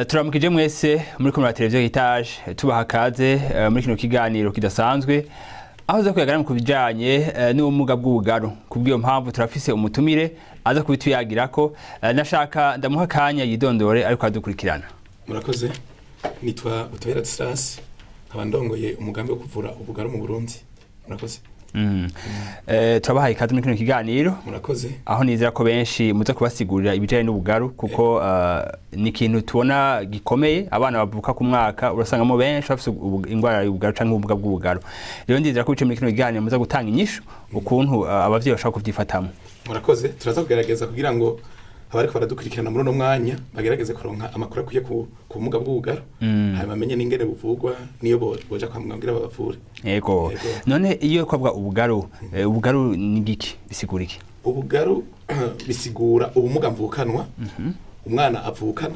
Turamukije mwese muri kumwe na televiziyo Heritage, tubaha kaze muri kino kiganiro kidasanzwe aho uza kuyagana ku bijanye n'ubumuga bw'ubugaru. Kubw'iyo mpamvu turafise umutumire aza kubituyagirako. Nashaka ndamuha akanya yidondore ariko adukurikirana. Murakoze. Nitwa Butoyi Ladislas, nkaba ndongoye umugambi wo kuvura ubugaru mu Burundi. Murakoze. Turabahaye ikaze muri kino kiganiro. Murakoze. Aho nizera ko benshi muza kubasigurira ibijanye n'ubugaru, kuko ni ikintu tubona gikomeye. Abana bavuka ku mwaka urasangamo benshi bafise ingwara y'ubugaru canke ubumuga bw'ubugaru. Rero ndizera ko biciye muri kino kiganiro muza gutanga inyishu ukuntu abavyeyi bashobora kuvyifatamwo. Murakoze. Turaza kugerageza kugira ngo abariko baradukurikirana muri uno mwanya bagerageze kuronka amakuru akwiye ku bumuga bw'ubugaru, hanyuma bamenye n'ingene buvugwa niyo boja kwa muganga kugira babavure. Yego. Yego. None iyo kwavuga ubugaru, ubugaru ni giki, bisigura iki? Ubugaru bisigura ubumuga mvukanwa umwana avukana,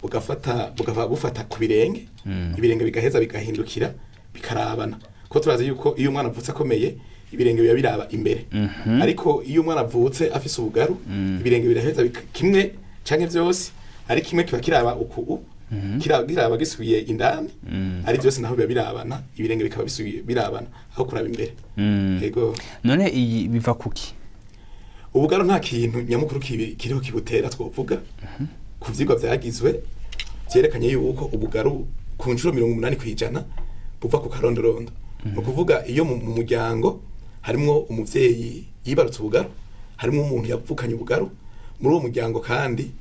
bugafata bugava bufata ku birenge, ibirenge bigaheza bigahindukira bikarabana, ko turazi yuko iyo umwana avutse akomeye ibirenge biba biraba imbere, ariko iyo umwana avutse afise ubugaru ibirenge biraheza kimwe canke vyose, ari kimwe kiba kiraba uku kiraba gisubiye indani, ari byose naho biba birabana, ibirenge bikaba bisubiye birabana aho kuraba imbere. Yego. None iyi biva kuki? Ubugaru nta kintu nyamukuru kiriho kibutera twovuga. Ku vyigwa vyagizwe vyerekanye yuko ubugaru ku nshuro 80% buva ku karondorondo. Ni ukuvuga iyo mu muryango harimwo umuvyeyi yibarutse ubugaru, harimwo umuntu yavukanye ubugaru muri uwo muryango, kandi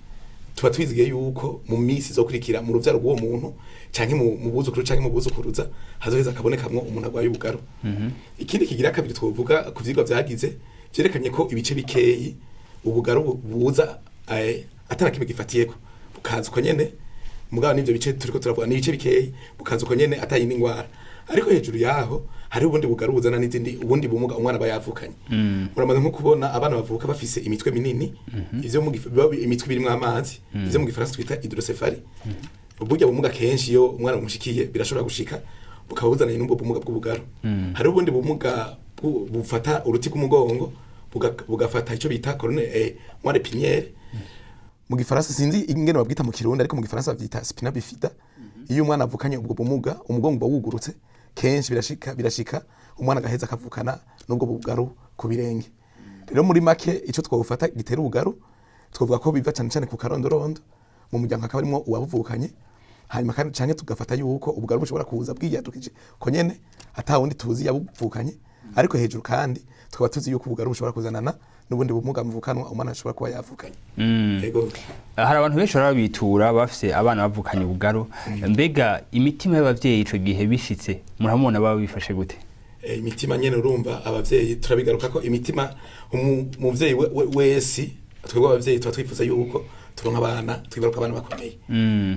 tuba twizigiye yuko mu minsi izokurikira mu ruvyaro rw'uwo muntu canke mu buzukuru canke mu buzukuruza hazoheza akabonekamwo umuntu arwaye ubugaru. Ikindi kigira kabiri twovuga ku vyigwa vyagize vyerekanye ko ibice bikeyi ubugaru buza atana kimwe gifatiyeko, bukaza uko nyene. Mugabo n'ivyo bice turiko turavuga ni ibice bikeyi, bukaza uko nyene atayindi ngwara. Ariko hejuru yaho hari ubundi bugaru buzana n'izindi, ubundi bumuga umwana aba yavukanye. Muramaze nko kubona abana bavuka bafise imitwe minini, ivyo mu biba imitwe birimwo amazi, ivyo mu gifaransa twita hydrocéphalie. Burya bumuga kenshi iyo umwana bumushikiye birashobora gushika bukaba buzananye n'ubwo bumuga bw'ubugaru. Hari ubundi bumuga bufata uruti rw'umugongo, bugafata icyo bita colonne moelle épinière mu gifaransa. Sinzi ingene babwita mu Kirundi, ariko mu gifaransa bavyita spina bifida. Iyo umwana avukanye ubwo bumuga, umugongo uba wugurutse, kenshi birashika umwana agaheza akavukana n'ubwo bugaru ku birenge. Rero muri make ico twofata gitera ubugaru, twovuga ko biva cyane cyane ku karondorondo, mu muryango hakaba harimo uwabuvukanye. Hanyuma kandi canke tugafata yuko ubugaru bushobora kuza bwiyadukije ko nyene ata wundi tuzi yabuvukanye. Ariko hejuru kandi tukaba tuzi yuko ubugaru bushobora kuzanana n'ubundi bumuga mvukanwa umwana ashobora kuba yavukanye. Yego. Hari abantu benshi baba bitura bafise abana bavukanye ubugaru. Mbega imitima y'abavyeyi ico gihe bishitse muramubona baba bifashe gute? Imitima nyene, urumva abavyeyi turabigaruka ko imitima umuvyeyi wese, twebwe abavyeyi tuba twifuza yuko turonka abana, twibaruka abana bakomeye.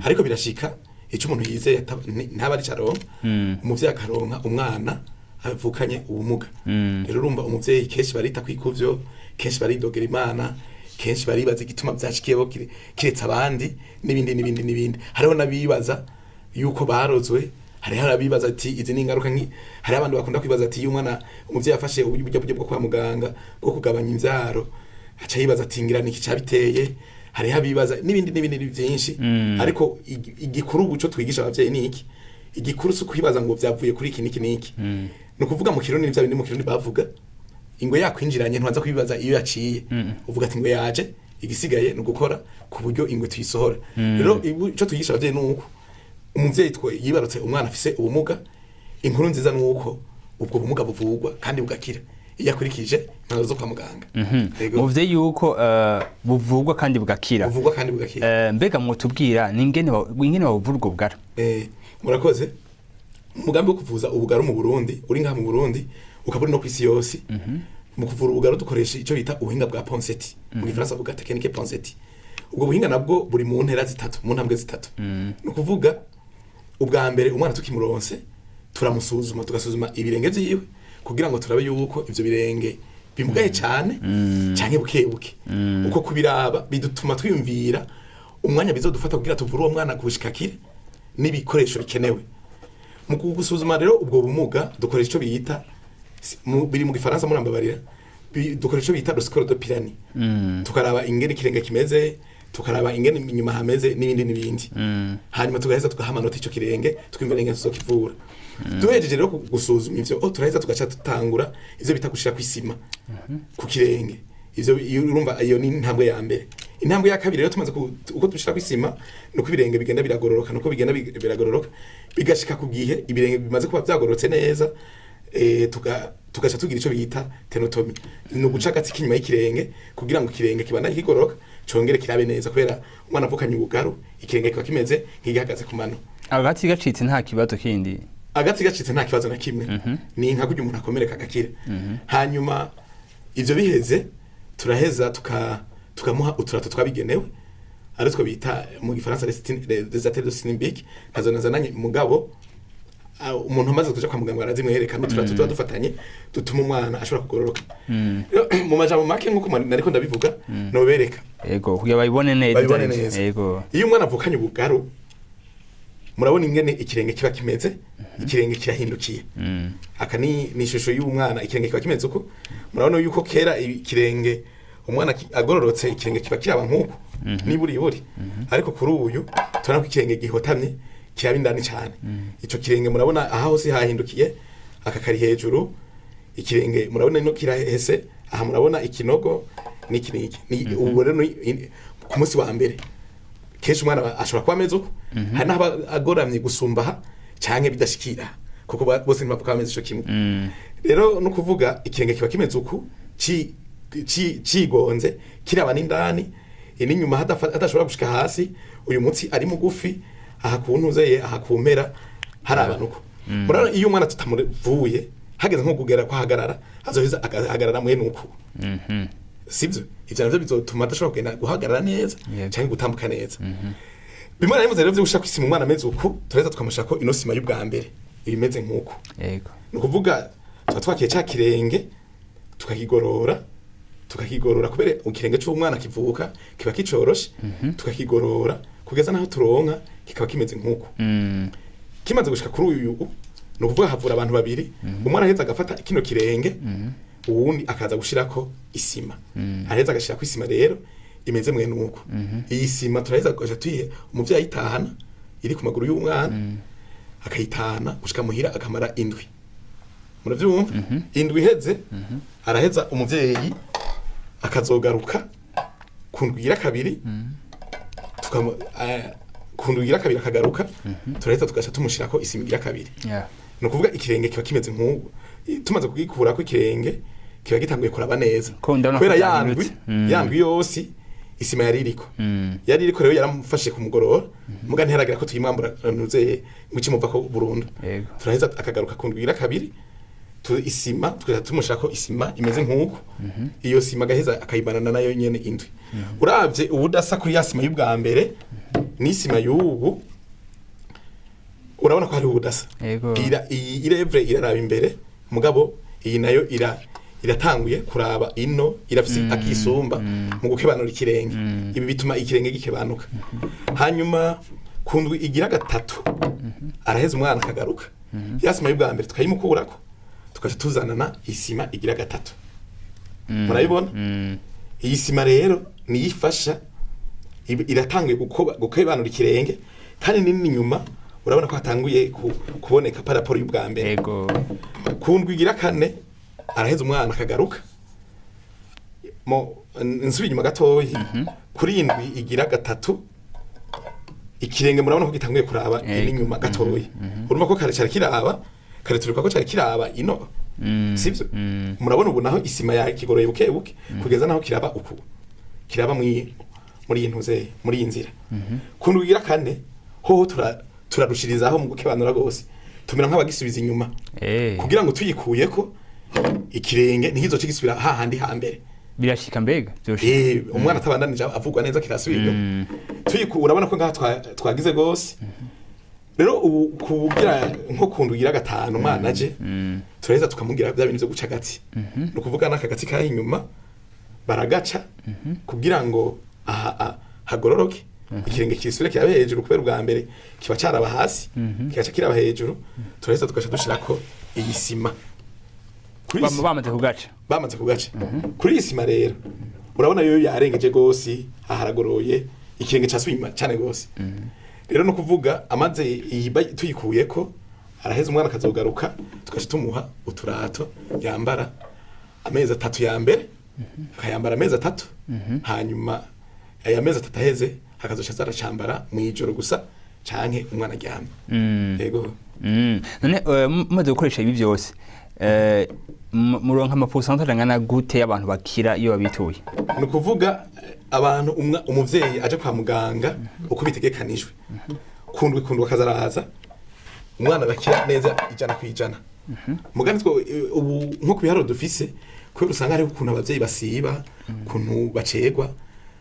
Ariko birashika ico umuntu yizeye ntaba ari caronka, umuvyeyi akaronka umwana avukanye ubumuga. Rero urumva umuvyeyi kenshi barita kwikuvyo, kenshi baridogera Imana, kenshi baribaza igituma vyashikiyeho kiretse abandi, n'ibindi n'ibindi n'ibindi. Hariho n'abibaza yuko barozwe, hariho abibaza ati izi ni ingaruka nki. Hariho abantu bakunda kwibaza ati iyo umwana umuvyeyi afashe uburyo bwo kwa muganga bwo kugabanya imvyaro, aca yibaza ati ngira niki cabiteye. Hariho abibaza n'ibindi n'ibindi byinshi. Ariko igikuru ubu co twigisha abavyeyi ni iki: igikuru si ukwibaza ngo vyavuye kuri iki n'iki n'iki. Ni ukuvuga mu Kirundi, ni vya bindi mu Kirundi bavuga: ingwe yakwinjiranye ntibanza kwibaza iyo yaciye, uvuga ati ingwe yaje, igisigaye ni ugukora ku buryo ingwe tuyisohora. Rero ico twigisha abavyeyi ni uko umuvyeyi twe yibarutse umwana afise ubumuga, inkuru nziza ni uko ubwo bumuga buvugwa kandi bugakira iyo akurikije impanuro zo kwa muganga. Yego. Muvuze yuko buvugwa kandi bugakira. Buvugwa kandi bugakira. Mbega mwotubwira ni ingene babuvura ubwo bugara? Murakoze. Umugambi wo kuvuza ubugaru mu Burundi uri ngaha mu Burundi, ukaba uri no kwisi yose. Mu kuvura ubugaru dukoresha ico bita ubuhinga bwa Ponseti, mu gifaransa buvuga technique Ponseti. Ubwo buhinga nabwo buri mu ntera zitatu, mu ntambwe zitatu. Ni ukuvuga ubwa mbere umwana tukimuronse turamusuzuma, tugasuzuma ibirenge vyiwe kugira ngo turabe yuko ivyo birenge bimugaye cane canke buke buke. Uko kubiraba bidutuma twiyumvira umwanya bizodufata kugira tuvure uwo mwana gushika kire n'ibikoresho bikenewe. Mu gusuzuma rero ubwo bumuga dukoresha ico bita biri mu gifaransa, murambabarira, dukoresha ico bita le score de Pirani. Tukaraba ingene ikirenge kimeze. Tukaraba ingene inyuma hameze n'ibindi n'ibindi. Hanyuma tugaheza tugaha amanota ico kirenge, twimva ingene tuzokivura. Duhejeje rero gusuzuma ivyo, turaheza tugaca dutangura ivyo bita gushira kw'isima ku kirenge. Ivyo iyo urumva, iyo ni intambwe ya mbere. Intambwe ya kabiri rero, tumaze uko dushira kw'isima, nuko ibirenge bigenda biragororoka, nuko bigenda biragororoka, bigashika ku gihe ibirenge bimaze kuba vyagororotse neza, tugaca tugira ico bita tenotomie, ni uguca agatsi k'inyuma y'ikirenge kugira ngo ikirenge kibandanye kigororoka, congere kirabe neza, kubera umwana avukanye ubugaru ikirenge kiba kimeze nk'igihagaze ku mano. Agatsi gacitse nta kibazo kindi? Agatsi gacitse nta kibazo na kimwe, ni nka kurya umuntu akomereka agakira. Hanyuma ivyo biheze, turaheza tukamuha uturato twabigenewe, aritwo bita mu gifaransa les attelles de Slimbik. Ntazo nazananye, mugabo umuntu amaze kuja kwa muganga barazimwereka, n'uturato tuba dufatanye dutuma umwana ashobora kugororoka. Rero, mu majambo make, nk'uko nariko ndabivuga, nobereka. Yego, kugira bayibone neza. Babibone ivyo. neza. Iyo umwana avukanye ubugaru, murabona ingene ikirenge kiba kimeze, ikirenge kirahindukiye. Aka ni ishusho y'umwana, ikirenge kiba kimeze uko. Murabona yuko kera ikirenge umwana agororotse, ikirenge kiba kiraba nk'uko niburi buri, ariko kuri uyu tubona ko ikirenge gihotamye, kiraba indani cyane. Ico kirenge murabona aha hose hahindukiye, aka kari hejuru. Ikirenge murabona ino kirahese, aha murabona ikinogo n'iki n'iki. Ubu rero ku munsi wa mbere kenshi umwana ashobora kuba ameze uko, hari n'aba agoramye gusumba aha canke bidashikira, kuko bose ntibavuka bameze ico kimwe. Rero no kuvuga ikirenge kiba kimeze uku, cigonze, kiraba n'indani n'inyuma, hadashobora gushika hasi. Uyu mutsi ari mugufi aha ku ntuzeye, aha ku mpera harabana uko. Murabona iyo umwana tutamuvuye, hageze nko kugera ko ahagarara, azoheza agahagarara mwene uku, sibyo? Ivyo navyo bizotuma adashobora kugenda guhagarara neza canke gutambuka neza. Bimwe na bimwe rero vyo gushaka isima, umwana ameze uku, turaheza tukamushaka ino sima y'ubwa mbere ibimeze nk'uku. Ni ukuvuga tuba twakiye ca kirenge, tukakigorora, tukakigorora, kubera ikirenge c'umwana kivuka kiba kicoroshe, tukakigorora kugeza naho turonka kikaba kimeze nk'uku. Kimaze gushika kuri uyu, ni ukuvuga havura abantu babiri. Umwe araheza agafata kino kirenge, uwundi akaza gushirako isima. Araheza agashirako isima rero imeze mwene uko. Iyi sima turaheza tugaca tuyihe umuvyeyi, ayitahana iri ku maguru y'umwana, akayitahana gushika muhira, akamara indwi. Muravyumva, indwi iheze, araheza umuvyeyi akazogaruka ku ndwi igira kabiri. Ku ndwi igira kabiri akagaruka, turaheza tugaca tumushirako isima igira kabiri. Ni ukuvuga ikirenge kiba kimeze nk'ubu. Tumaze kugikurako, ikirenge kiba gitanguye kuraba neza, Ko ndabona ko kubera ya ndwi vyahindutse. Ya ndwi yose isima yari iriko, yari iriko rero yaramufashije kumugorora, muga ntiharagira ko tuyimwambura nuzeye ngo ikimuvako burundu. Turaheza akagaruka ku ndwi igira kabiri, isima tugaca tumushirako isima imeze nk'uko. Iyo sima agaheza akayibanana nayo nyene indwi. Uravye ubudasa kuri ya sima y'ubwa mbere n'isima y'ubu, urabona ko hariho ubudasa. Iyi irevure iraraba imbere, mugabo iyi nayo iratanguye kuraba ino, irafise akisumba mu gukebanura ikirenge. Ibi bituma ikirenge gikebanuka. Hanyuma ku ndwi igira gatatu, araheza umwana akagaruka, ya sima y'ubwa mbere tukayimukurako, tukaca tuzanana isima igira gatatu. Murayibona? Iyi sima rero niyo ifasha, iratanguye gukebanura ikirenge, kandi nini inyuma urabona ko hatanguye kuboneka par rapport y'ubwa mbere. Ku ndwi igira kane, araheza umwana akagaruka. Mo nsubiye inyuma gatoyi, kuri iyi ndwi igira gatatu, ikirenge murabona ko gitanguye kuraba ino inyuma gatoyi. Urumva ko kare cari kiraba, kare turibuka ko cari kiraba ino, sivyo? Murabona ubu naho isima yakigoroye buke buke, kugeza naho kiraba uku, kiraba muri iyi ntuze, muri iyi nzira. Ku ndwi igira kane hoho turarushirizaho mu gukebanura gose, tumera nk'abagisubiza inyuma kugira ngo tuyikuyeko ikirenge ntikizoce gisubira hahandi hambere. Birashika mbega vyoshika? Umwana atabandanije avugwa neza, kirasubira inyuma. Urabona ko ngaha twagize gose. Rero ubu kugira nko ku ndwi igira gatanu, umwana aje, turaheza tukamubwira bya bintu vyo guca agatsi. Ni ukuvuga n'aka gatsi kari inyuma baragaca kugira ngo aha hagororoke, ikirenge kisubire kirabe hejuru, kubera ubwa mbere kiba caraba hasi, kigaca kiraba hejuru. Turaheza tugaca dushirako iyi sima. Kuri iyi Bamaze kugaca. Bamaze kugaca. Kuri iyi sima rero urabona yo yarengeje gose, aha haragoroye. Ikirenge casubiye inyuma cane gose. Rero no kuvuga amaze iyi tuyikuyeko, araheza umwana akazogaruka, tugaca tumuha uturato yambara amezi 3 ya mbere, akayambara amezi 3, hanyuma aya mezi 3 aheze akazoca aza aracambara mw'ijoro gusa canke umwana aryamye. Yego. None mumaze gukoresha ibi byose, muronka ama pourcentage angana gute y'abantu bakira iyo babituye? Ni ukuvuga abantu umuvyeyi aje kwa muganga uko bitegekanijwe kundwi kundwi akazaraza, umwana bakira neza 100%. Mugani two ubu nko ku biharuro dufise, kubera usanga hariho ukuntu abavyeyi basiba, ukuntu bacegwa,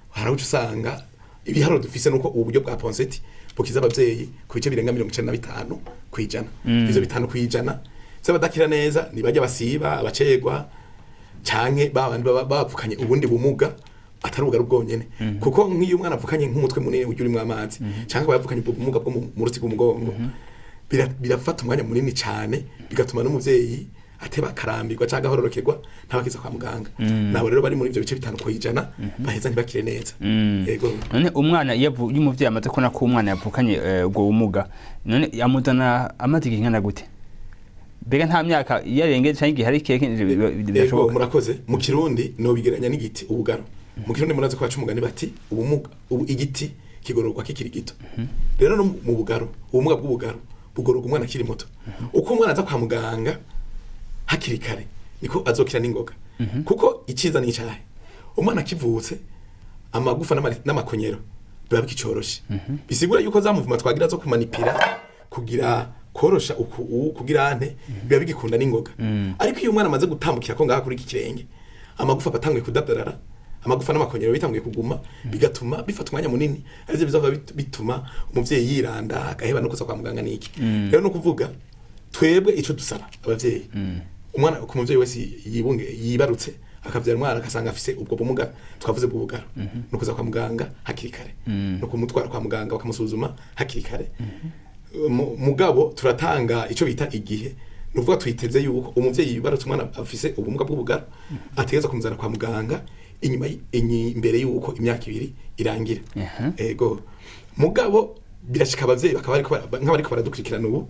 hari aho uca usanga ibiharuro dufise nuko ubu buryo bwa Ponseti bukiza abavyeyi ku bice birenga 95%. Ivyo 5% z'abadakira neza ni bajya basiba, abacegwa, canke babandi baba bavukanye ubundi bumuga atari ubugari bwonyene, kuko nk'iyo umwana avukanye nk'umutwe munini ujya urimwo amazi, canke akaba yavukanye ubwo bumuga bwo mu ruti rw'umugongo, birafata umwanya munini cane, bigatuma n'umuvyeyi ateba akarambirwa canke agahororokerwa, ntabakiza kwa muganga. Nabo rero bari muri ivyo bice 5% baheza ntibakire neza. Yego. None umwana iyo umuvyeyi amaze kubona ko umwana yavukanye ubwo bumuga, none amuzana amaze igihe kingana gute? Mbega nta myaka iyo arengeje canke igihe hari kirekire Ego. bidashoboka? Murakoze. Mu Kirundi nobigeranya n'igiti, ubugaro. Mu Kirundi murazi ko baca umugani bati ubumuga ubu igiti kigororwa kikiri gito. Rero no mu bugaro, ubumuga bw'ubugaro bugororwa umwana akiri muto. Uko umwana aza kwa muganga hakiri kare niko azokira n'ingoga, kuko iciza ni icahe? Umwana akivutse amagufa n'amakonyero biba bikicoroshe, bisigura yuko za muvuma twagira zo kumanipira kugira korosha uku uku kugira ante biba bigikunda n'ingoga. Ariko iyo umwana amaze gutambukira ko ngaha kuri iki kirenge, amagufa aba atanguye kudadarara, amagufa n'amakonyero bitanguye kuguma, bigatuma bifata umwanya munini, arivyo bizova bituma umuvyeyi yiranda agaheba no kuza kwa muganga niki. Rero no kuvuga twebwe ico dusaba abavyeyi, umwana ku muvyeyi wese yibunge yibarutse akavyara umwana akasanga afise ubwo bumuga twavuze bw'ubugaro, no kuza kwa muganga hakiri kare, no kumutwara kwa muganga bakamusuzuma hakiri kare. Mugabo turatanga ico bita igihe, ni ukuvuga twiteze yuko umuvyeyi yibarutse umwana afise ubumuga bw'ubugaro ategerezwa kumuzana kwa muganga inyuma imbere yuko imyaka 2 irangira. Ego. Mugabo birashika abavyeyi bakaba bariko nk'abariko baradukurikirana ubu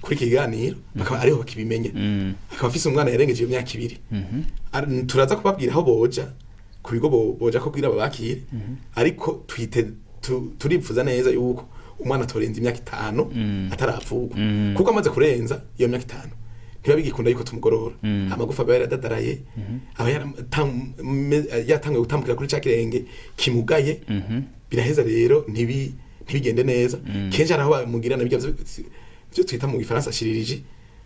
kuri iki kiganiro, bakaba ariho bakibimenya, akaba afise umwana yarengeje iyo myaka 2. Turaza kubabwira aho boja ku bigo boja ko kugira babakire, ariko turipfuza neza yuko umwana atorenza imyaka 5 ataravugwa, kuko amaze kurenza iyo myaka 5 ntiba bigikunda yuko tumugorora. Amagufa aba yaradadaraye, aba yatanguye gutambukira kuri ca kirenge kimugaye, biraheza rero ntibigende neza. Kenshi hari aho bamugira nabyo byo twita mu Gifaransa chirurgie,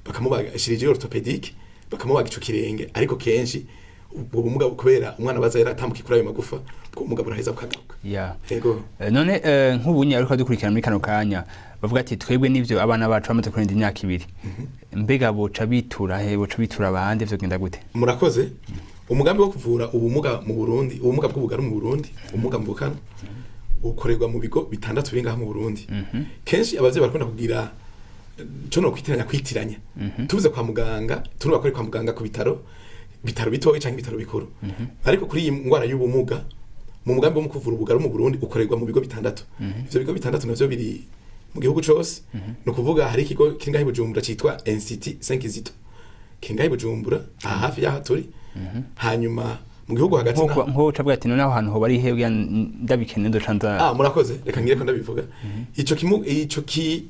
bakamubaga chirurgie orthopédique, bakamubaga ico kirenge, ariko kenshi ubwo bumuga kubera umwana baza yaratambukiye kuri ayo magufa, ubwo bumuga buraheza bukagaruka. Yego. None nk'ubu nyine ariko dukurikirana muri kano kanya bavuga ati twebwe n'ivyo abana bacu bamaze kurenza imyaka 2, mbega boca bitura he? Boca bitura abandi? Vyogenda gute? Murakoze. Umugambi wo kuvura ubumuga mu Burundi, ubumuga bw'ubugari mu Burundi, ubumuga mvukana, ukorerwa mu bigo 6 biri ngaha mu Burundi. Kenshi abavyeyi barakunda kugira cyo no kwitiranya. Tuvuze kwa muganga, tunuba kuri kwa muganga ku bitaro bitoyi canke ibitaro bikuru. Ariko kuri iyi ngwara y'ubumuga, mu mugambi wo kuvura ubugari mu Burundi ukorerwa mu bigo 6. Ivyo bigo 6 navyo biri mu gihugu cose. Ni ukuvuga hari ikigo kiri ngaha i Bujumbura citwa Institut Saint Kizito, kiri ngaha i Bujumbura aha hafi y'aha turi. Hanyuma mu gihugu hagati Nko uca avuga ati none aho hantu hoba ari he kugira ndabikeneye ndoca nza? Ah, murakoze, reka ngire ko ndabivuga. Ico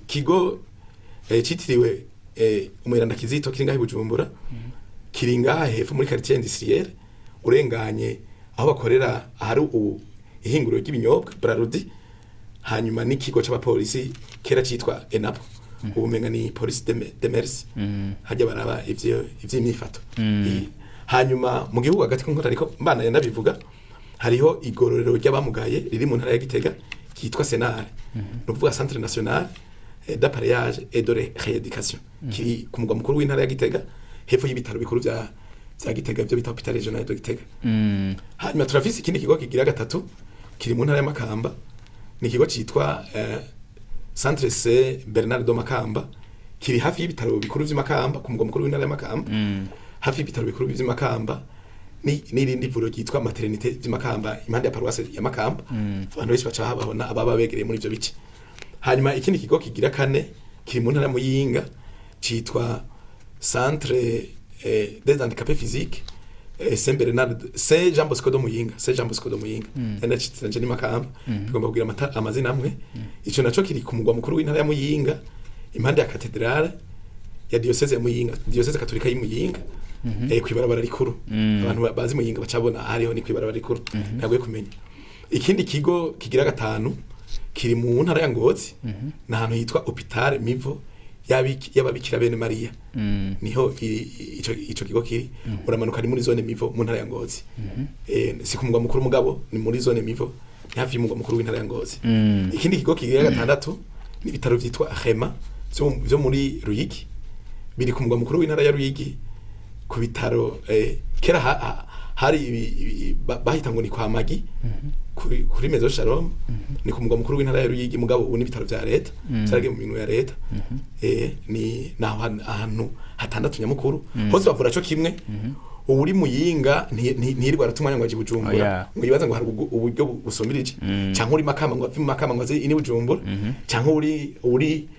kigo citiriwe umweranda Kizito kiri ngaha i Bujumbura, kiri ngaha hepfo muri quartier industrielle, urenganye aho bakorera ahari ubu ihinguriro ry'ibinyobwa Brarudi, hanyuma n'ikigo c'abapolisi kera citwa ENAPO, ubu menga ni police de mers, hajya baraba ivyo ivy'imyifato. Hanyuma mu gihugu hagati nkuko ariko mbana ndabivuga, hariho igororero ry'abamugaye riri mu ntara ya Gitega ryitwa Senare, ni ukuvuga Centre National d'Appareillage et de Rééducation, kiri ku mugwa mukuru w'intara ya Gitega, hepfo y'ibitaro bikuru vya Gitega, ivyo bita Hôpital Régional de Gitega. Hanyuma turafise ikindi kigo kigira gatatu kiri mu ntara ya Makamba, ni ikigo citwa Centre C Bernard de Makamba, kiri hafi y'ibitaro bikuru vy'i Makamba, ku mugwa mukuru w'intara ya Makamba, hafi y'ibitaro bikuru vy'i Makamba. n'irindi vuriro ryitwa Maternité vy'Imakamba, impande ya paruwase ya Makamba. Abantu benshi baca babona ababa begereye muri ivyo bice. Hanyuma ikindi kigo kigira kane kiri mu ntara ya Muyinga, citwa Centre des handicapés physiques Saint Bernard, Saint Jean Bosco de Muyinga, Saint Jean Bosco de Muyinga. Nenda nje ni Makamba, bigomba kugira amazina amwe. Ico naco kiri ku mugwa mukuru w'intara ya Muyinga, impande ya katedrale ya diocese ya Muyinga, diocese katolika y'Imuyinga, kwibarabara rikuru. Abantu bazi Muyinga bacabona hariho, ni kwibarabara rikuru, ntabwo kumenya. Ikindi kigo kigira gatanu kiri mu ntara ya Ngozi, ni ahantu hitwa Hôpital Mivo y'ababikira bene Mariya. Niho ico kigo kiri. Uramanuka, ni muri zone Mivo mu ntara ya Ngozi. Si ku mugwa mukuru, mugabo ni muri zone Mivo, ni hafi y'umugwa mukuru w'intara ya Ngozi. Ikindi kigo kigira gatandatu ni ibitaro vyitwa Hema vyo muri Ruyigi, biri ku mugwa mukuru w'intara ya Ruyigi, ku bitaro kera hari bahita ngo ni kwa Magi, kuri Maison Shalom, ni ku mugwa mukuru w'intara ya Ruyigi, mugabo ubu ni ibitaro vya leta, vyaragiye mu minwe ya leta. Ni naho ahantu hatandatu nyamukuru. Hose bavura co kimwe. Uwuri Muyinga ntirirwa aratumwanya ngo aje i Bujumbura, ngo yibaze ngo hari uburyo busumbirije, canke uri Makamba ngo ave mu Makamba ngo aze ini Bujumbura, canke uri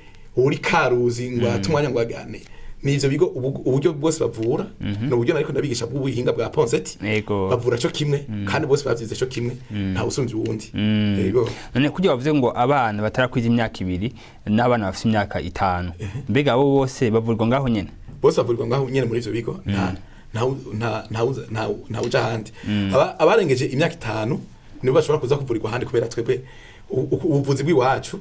Karuzi ngo atumwanya ngo agane. Ni ivyo bigo uburyo bwose bavura, ni uburyo nariko ndabigisha bw'ubuhinga bwa Ponseti. Bavura co kimwe, kandi bose bavyize co kimwe, nta usumvye uwundi. Yego. None kugira bavuze ngo abana batarakwiza imyaka 2 n'abana bafite imyaka 5, mbega abo bose bavurwa ngaho nyene? Bose bavurirwa ngaho nyene muri ivyo bigo, nta uja ahandi. Abarengeje imyaka 5 nibo bashobora kuza kuvurirwa ahandi, kubera twebwe ubuvuzi bw'iwacu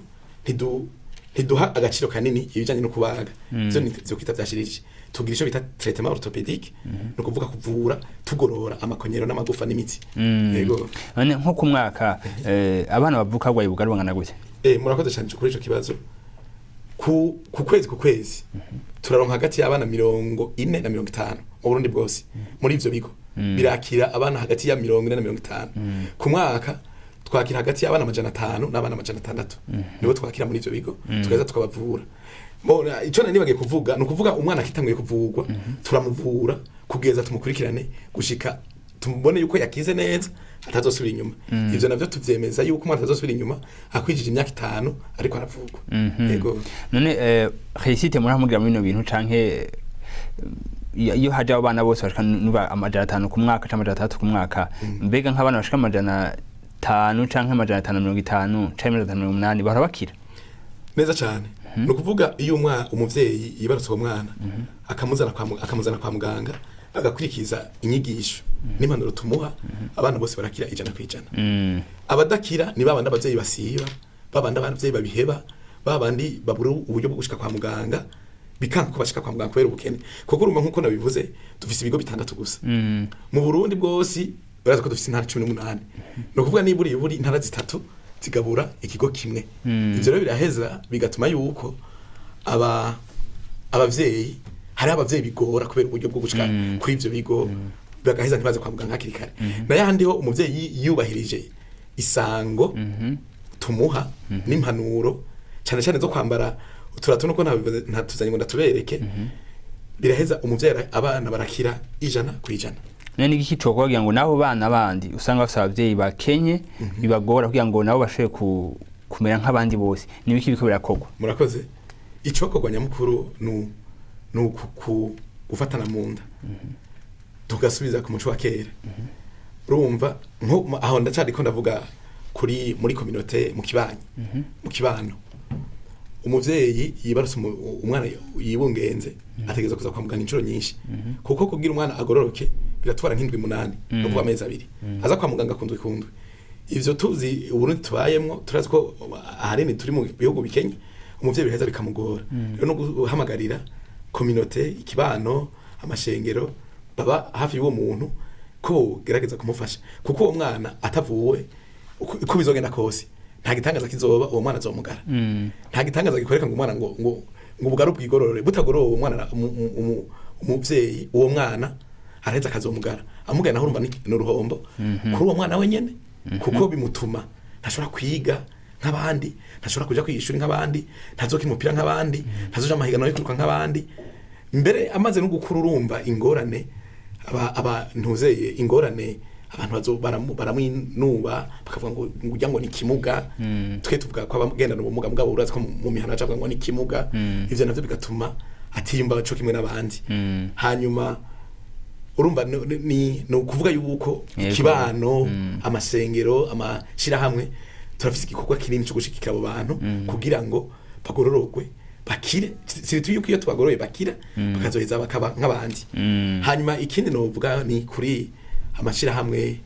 ntiduha agaciro kanini ibijanye no kubaga. Ivyo ni ivyo kwita vyashirije. Tugira ico bita traitement orthopédique, ni ukuvuga kuvura tugorora amakonyero n'amagufa n'imitsi. Yego. None nko ku mwaka abana bavuka barwaye ubugari bangana gute? Murakoze cyane kuri ico kibazo. Ku kwezi turaronka hagati y'abana 40 na 50 mu Burundi bwose. Muri ivyo bigo birakira abana hagati ya 40 na 50. Ku mwaka twakira hagati y'abana 500 n'abana 600, nibo twakira muri ivyo bigo, tugaheza tukabavura. Bona ico nari nibagiye kuvuga, ni ukuvuga umwana akitanguye kuvurwa turamuvura kugeza tumukurikirane gushika tumubone yuko yakize neza, atazosubira inyuma. Ivyo navyo tuvyemeza yuko umwana atazosubira inyuma akwijije imyaka 5 ariko aravurwa. Yego. None réussite muramugira muri bino bintu, canke iyo haje abo bana bose bashika nuba 500 ku mwaka canke 600 ku mwaka, mbega nk'abana bashika 500 canke 550 canke 580 bahora bakira? Neza cyane. Ni ukuvuga iyo umuvyeyi yibarutse uwo mwana, akamuzana kwa muganga, agakurikiza inyigisho n'impanuro tumuha, abana bose barakira 100%. Abadakira ni babandi abavyeyi basiba, babandi abavyeyi babiheba, babandi babura uburyo bwo gushika kwa muganga, bikanka ko bashika kwa muganga kubera ubukene, kuko urumva nkuko nabivuze, dufise ibigo bitandatu gusa mu Burundi bwose. Urazi ko dufise intara 18, ni ukuvuga nibura iburi intara zitatu zigabura ikigo kimwe. Ivyo rero biraheza bigatuma yuko abavyeyi, hari abavyeyi bigora kubera uburyo bwo gushika kuri ivyo bigo, bagaheza ntibaze kwa muganga hakiri kare. Nayo ahandi ho umuvyeyi yubahirije isango tumuha n'impanuro, cyane cyane zo kwambara uturato, nuko ntatuzanye ngo ndatubereke, biraheza umuvyeyi abana barakira 100%. None igiki cokorwa kugira ngo n'abo bana bandi usanga bafise abavyeyi bakenye, bibagora, kugira ngo nabo bashobore kumera nk'abandi bose? Nibiki biriko birakorwa? Murakoze. Icokorwa nyamukuru nu gufatana mu nda, tugasubiza ku muco wa kera. Urumva nko aho ndacariko ndavuga kuri muri communauté, mu kibanyi, mu kibano, umuvyeyi yibarutse umwana yibungenze ategereza kuza kwa muganga inshuro nyinshi, kuko kugira umwana agororoke biratwara nk'indwi 8, no kuva amezi 2 aza kwa muganga kundwi kundwi. Ivyo tuzi Uburundi tubayemwo, turazi ko ahanini turi mu bihugu bikenye, umuvyeyi biheza bikamugora. Rero no guhamagarira communauté, ikibano, amashengero baba hafi y'uwo muntu ko bogerageza kumufasha, kuko uwo mwana atavuwe, uko bizogenda kose nta gitangaza kizoba, uwo mwana azomugara. Nta gitangaza gikoreka ngo umwana ngo ubugari bwigorore butagorowe, uwo mwana umuvyeyi uwo mwana araheza akazomugara. Amugaye naho urumva ni uruhombo kuri uwo mwana wenyene, kuko bimutuma ntashobora kwiga nk'abandi, ntashobora kuja kwishuri nk'abandi, ntazokina umupira nk'abandi, ntazoja amahiganwa yo kwiruka nk'abandi. Mbere amaze no gukura, urumva ingorane. Aba ntuzeye ingorane, abantu baramwinuba bakavuga ngo ujya ngo ni kimuga. Twe tuvuga ko abagendana ubumuga, mugabo urazi ko mu mihana bacavuga ngo ni kimuga. Ivyo navyo bigatuma atiyumva co kimwe n'abandi. Hanyuma urumva ni ukuvuga yuko ikibano, amasengero, amashirahamwe, turafise igikorwa kinini cyo gushigikira abo bantu kugira ngo bagororogwe bakire, si yuko iyo tubagoroye bakira, bakazoheza bakaba nk'abandi. Hanyuma ikindi novuga ni kuri amashirahamwe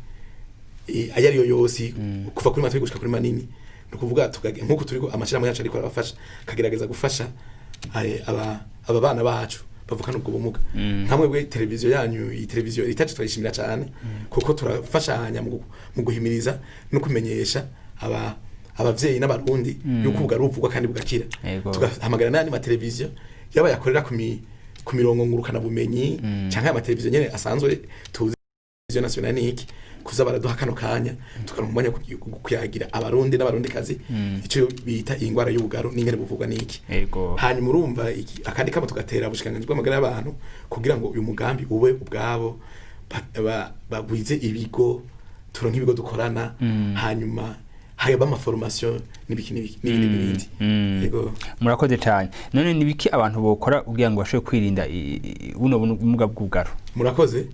ayo ariyo yose, kuva kuri mato gushika kuri manini, ni ukuvuga nk'uko turiko amashirahamwe yacu ariko arabafasha, akagerageza gufasha aba bana bacu bavukana ubwo bumuga. Nkamwe bwe televiziyo yanyu, iyi televiziyo itacu, turayishimira cyane kuko turafashanya mu guhimiriza no kumenyesha abavyeyi n'abarundi yuko ubwo buvugwa kandi bugakira. Tugahamagara n'ayandi mateleviziyo yaba yakorera ku mirongo ngurukana bumenyi canke aya mateleviziyo nyene asanzwe tuzi, televiziyo nationale niki, kuza baraduha kano kanya tukaronka umwanya wo kuyagira abarundi n'abarundikazi ico bita iyi ngwara y'ubugaro n'ingene buvugwa niki. Hanyuma urumva akandi kamo tugatera ubushikiranganji bw'amagara y'abantu kugira ngo uyu mugambi ube ubwabo, bagwize ibigo, turonke ibigo dukorana, hanyuma hayaba amaformation n'ibiki n'ibiki n'ibindi n'ibindi. Yego. Murakoze cyane. None ni biki abantu bokora kugira ngo bashobore kwirinda buno bumuga bw'ubugaro? Murakoze.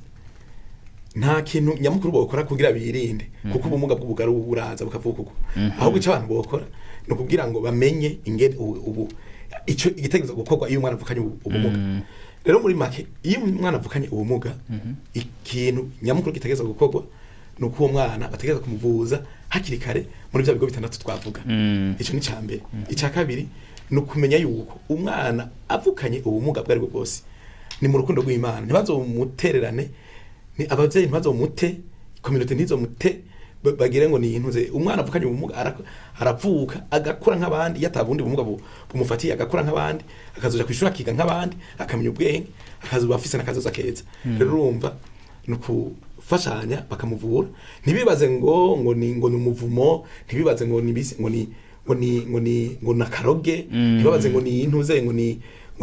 Nta kintu nyamukuru bokora kugira birinde, kuko ubumuga bw'ubugaro buraza bukavuka uko. Ahubwo icyo abantu bokora ni ukugira ngo bamenye ingene ubu ico igitekerezo gukorwa iyo umwana avukanye ubumuga. Rero muri make, iyo umwana avukanye ubumuga, ikintu nyamukuru gitegerezwa gukorwa ni uko uwo mwana bategereza kumuvuza hakiri kare muri bya bigo bitandatu twavuga. Icyo ni icya mbere. Icya kabiri ni ukumenya yuko umwana avukanye ubumuga bwo aribwo bwose ni mu rukundo rw'Imana, ntibazomutererane, ni abavyeyi ntibazomute, communauté ntizomute, bagire ngo ni intuze. Umwana avukanye ubumuga aravuka agakura nk'abandi, iyo atabundi bumuga bumufatiye, agakura nk'abandi, akazoja kwishuri, akiga nk'abandi, akamenya ubwenge, akazoba afise n'akazoza keza. Rero urumva ni ukufashanya bakamuvura, ntibibaze ngo ni umuvumo, ntibibaze ngo ni bisi, ngo ni nakaroge, ntibabaze ngo ni intuze, ngo ni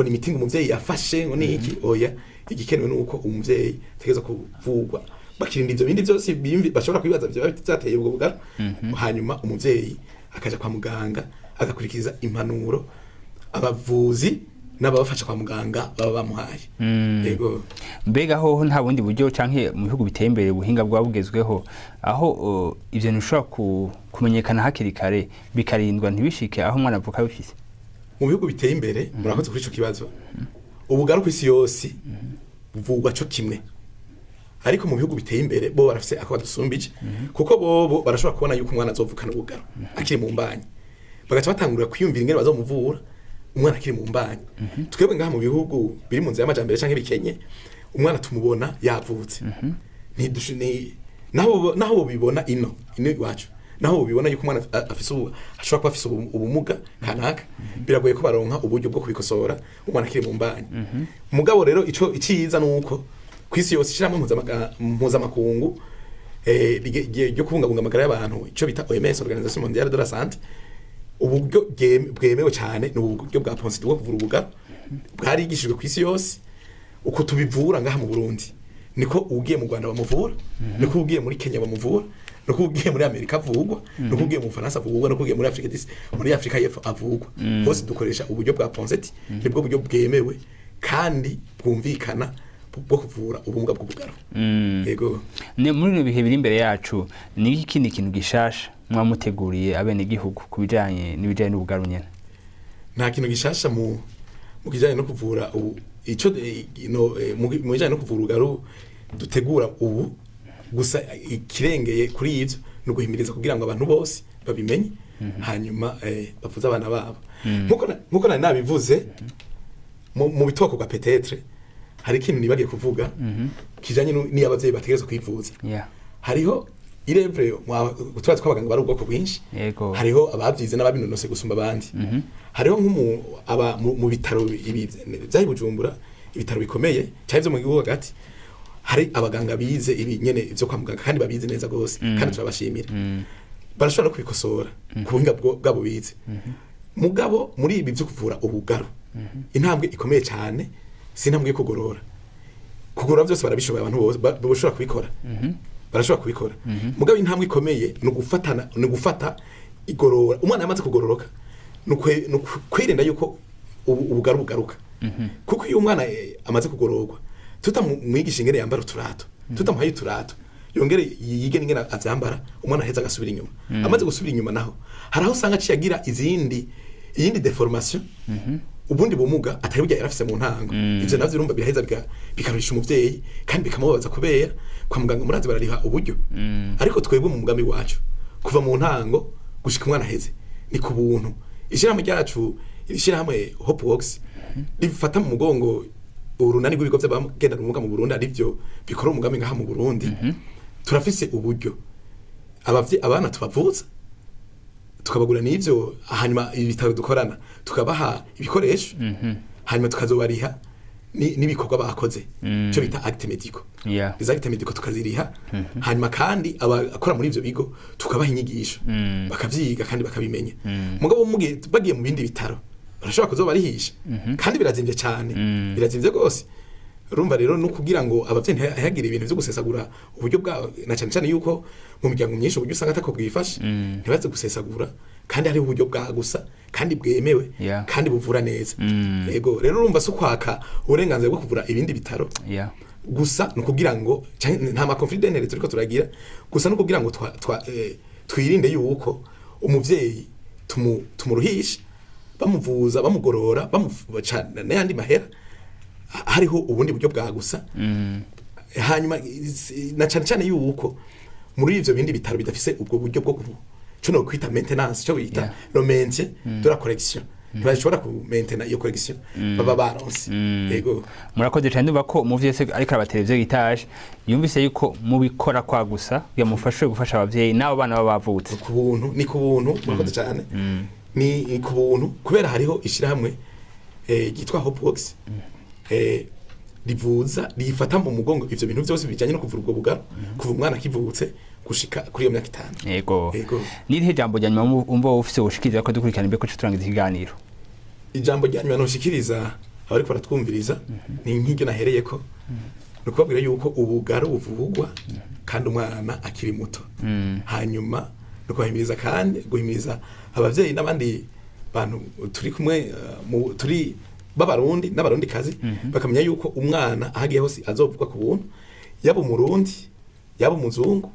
imiti ngo umuvyeyi yafashe, ngo ni iki. Oya, igikenewe ni uko umuvyeyi ategerezwa kuvurwa, bakirinda ivyo bindi byose bashobora kwibaza vyoba vyateye ubwo bugaro. Hanyuma umuvyeyi akaja kwa muganga agakurikiza impanuro abavuzi n'ababafasha kwa muganga baba bamuhaye. Yego. Mbega hoho nta bundi buryo canke mu bihugu biteye imbere ubuhinga bwaba bugezweho aho ivyo bintu bishobora kumenyekana hakiri kare, bikarindwa ntibishike aho umwana avuka bifise? Mu bihugu biteye imbere, murakoze kuri ico kibazo, ubugaro ku isi yose buvugwa co kimwe, ariko mu bihugu biteye imbere bo barafise ako badusumbije, kuko bobo barashobora kubona yuko umwana azovukana ubugaro akiri mu mbanyi, bagaca batangurira kwiyumvira ingene bazomuvura umwana akiri mu mbanyi. Twebwe ngaha mu bihugu biri mu nzira y'amajambere canke bikenye, umwana tumubona yavutse. Naho bobibona ino iwacu, naho bobibona yuko umwana afise ashobora kuba afise ubumuga kanaka, biragoye ko baronka uburyo bwo kubikosora umwana akiri mu mbanyi. Mugabo rero ico iciza nuko kwisi yose ishyirahamwe mpuzamakungu ryo kubungabunga amagara y'abantu, ico bita OMS, Organisation Mondiale de la Santé, uburyo bwemewe cyane ni uburyo bwa Ponseti bwo kuvura ubugaro, bwarigishijwe ku isi yose. Uko tubivura ngaha mu Burundi niko ugiye mu Rwanda bamuvura, niko ugiye muri Kenya bamuvura, niko ugiye muri Amerika avugwa, niko ugiye mu Bufaransa avugwa, niko ugiye muri Afrika y'Epfo avugwa. Hose dukoresha uburyo bwa Ponseti, nibwo buryo bwemewe kandi bwumvikana bwo kuvura ubumuga bw'ubugaro. Yego. Ne muri bino bihe biri imbere yacu, ni iki kindi kintu gishasha mwamuteguriye abenegihugu ku bijanye n'ibijanye n'ubugaro nyene? Nta kintu gishasha mu kijanye no kuvura ubu ico no, mu bijanye no kuvura ubugaro dutegura ubu. Gusa ikirengeye kuri ivyo ni uguhimiriza kugira ngo abantu bose babimenye, hanyuma bavuze abana babo. Nkuko nari nabivuze mu bitokorwa, peut-être hari ikintu nibagiye kuvuga kijanye n'iyo abavyeyi bategerezwa kwivuza. Hariho irevure turazi ko abaganga bari ubwoko bwinshi. Hariho abavyize n'ababinonose gusumba abandi. Hariho nk'umu aba mu bitaro ibi vyahi Bujumbura, ibitaro bikomeye cyane vyo mu gihugu hagati, hari abaganga bize ibi nyene ivyo kwa muganga kandi babizi neza gose, kandi turabashimira. Barashobora no kubikosora ku buhinga bwabo bize. Mugabo muri ibi vyo kuvura ubugaro, intambwe ikomeye cyane si intambwe yo kugorora. Kugorora byose barabishoboye, abantu bose bashobora kubikora, barashobora kubikora. Mugabo intambwe ikomeye ni ugufatana, ni ugufata igorora. Umwana yamaze kugororoka, ni ukwirinda yuko ubugaru bugaruka, kuko iyo umwana amaze kugororwa tutamwigisha ingene yambara uturato, tutamuhaye uturato yongere yige n'ingene avyambara, umwana aheza agasubira inyuma. Amaze gusubira inyuma naho, hari aho usanga aciye agira iyindi déformation, ubundi bumuga atari burya yarafise mu ntango. Ivyo navyo urumva biraheza bikaruhisha umuvyeyi kandi bikamubabaza, kubera kwa muganga murazi barariha uburyo. Ariko twebwe mu mugambi wacu, kuva mu ntango gushika umwana aheze, ni ku buntu. Ishirahamwe ryacu, ishirahamwe Hope Works, rifata mu mugongo urunani rw'ibigo vy'abagendana ubumuga mu Burundi, arivyo bikora umugambi ngaha mu Burundi. Turafise uburyo abana tubavuza, tukabagura n'ivyo, hanyuma ibitaro dukorana tukabaha ibikoresho, hanyuma tukazobariha n'ibikorwa bakoze, cyo bita actes médicaux. Izo actes médicaux tukaziriha, hanyuma kandi abakora muri ivyo bigo tukabaha inyigisho, bakavyiga kandi bakabimenya. Mugabo mugiye bagiye mu bindi bitaro barashobora kuzobarihisha, kandi birazimvye cyane, birazimvye rwose. Urumva rero no kugira ngo abavyeyi ntihagire ibintu vyo gusesagura uburyo bwabo, na cyane cyane yuko mu miryango myinshi uburyo usanga atako bwifashe, ntibaze gusesagura kandi hariho uburyo bwa gusa kandi bwemewe kandi buvura neza. Yego, rero urumva si ukwaka uburenganzira bwo kuvura ibindi bitaro gusa, ni ukugira ngo nta ma conflits d'intérêts turiko turagira, gusa ni ukugira ngo twirinde yuko umuvyeyi tumuruhisha bamuvuza, bamugorora, bamuca n'ayandi mahera, hariho ubundi buryo bwa gusa. Hanyuma na cyane cyane yuko muri ivyo bindi bitaro bidafise ubwo buryo bwo cyo no kwita maintenance, cyo bita le maintien de la correction, ntibashobora ku maintenir iyo correction baba baronse. Yego. Murakoze cyane. Ndumva ko umuvyeyi wese ariko araba televiziyo gitaje yumvise yuko mubikora kwa gusa yamufashe gufasha abavyeyi n'abo bana baba bavutse. Ku buntu, ni ku buntu. Murakoze cyane. Ni ku buntu kubera hariho ishirahamwe ryitwa Hope Works, rivuza, rifata mu mugongo ivyo bintu vyose bijanye no kuvura ubwo bugaro kuva umwana akivutse gushika kuri iyo myaka 5. Yego. N'irihe jambo rya nyuma umva wowe ufise woshikiriza ko dukurikirana imbere ko turangiza ikiganiro? Ijambo rya nyuma noshikiriza abariko baratwumviriza ni nk'iryo nahereyeko, ni ukubabwira yuko ubugaro buvugwa kandi umwana akiri muto. Hanyuma ni ukubahimiriza kandi guhimiriza abavyeyi n'abandi bantu turi kumwe, turi b'Abarundi n'Abarundi kazi, bakamenya yuko umwana aho agiye hose azovugwa ku buntu, yaba Umurundi, yaba umuzungu,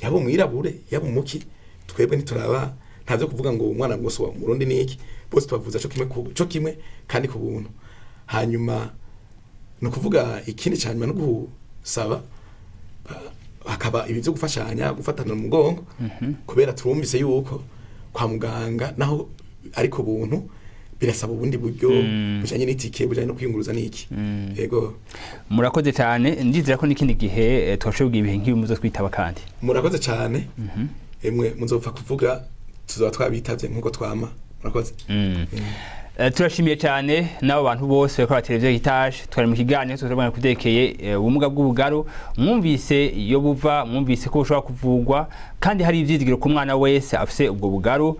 yaba umwirabure, yaba umuki. Twebwe ntituraba, nta byo kuvuga ngo umwana ngo si uwa Umurundi niki, bose tubavuza co kimwe kandi ku buntu. Hanyuma ni ukuvuga ikindi cyane no gusaba hakaba ibi byo gufashanya, gufatana mu mugongo, kubera turumvise yuko kwa muganga naho ari ku buntu birasaba ubundi buryo bujanye n'itike, bujanye no kwiyunguruza n'iki. Yego. Murakoze cyane. Ndizera ko n'ikindi gihe twashoboye ibihe nk'ibi muzo twitaba kandi. Murakoze cyane. Emwe, muzopfa kuvuga tuzoba twabitavye nkuko twama. Murakoze. Turashimiye cyane n'abo bantu bose bakora televiziyo Hitaje. Twari mu kiganiro tuzobona kuvyerekeye ubumuga bw'ubugaro. Mwumvise iyo buva, mwumvise ko bushobora kuvugwa kandi hari ivyizigiro ku mwana wese afise ubwo bugaro.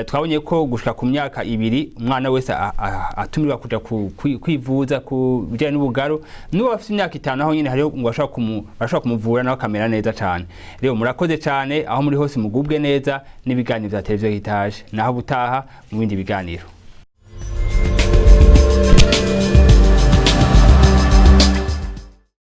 Twabonye ko gushika ku myaka 2 umwana wese atumirwa kuja kwivuza ku bijanye n'ubugaro. N'uwo afise imyaka 5 aho nyene hariho ngo bashobora kumuvura nawe akamera neza cyane. Rero murakoze cyane, aho muri hose mugubwe neza n'ibiganiro vya televiziyo Hitaje. Naho butaha mu bindi biganiro.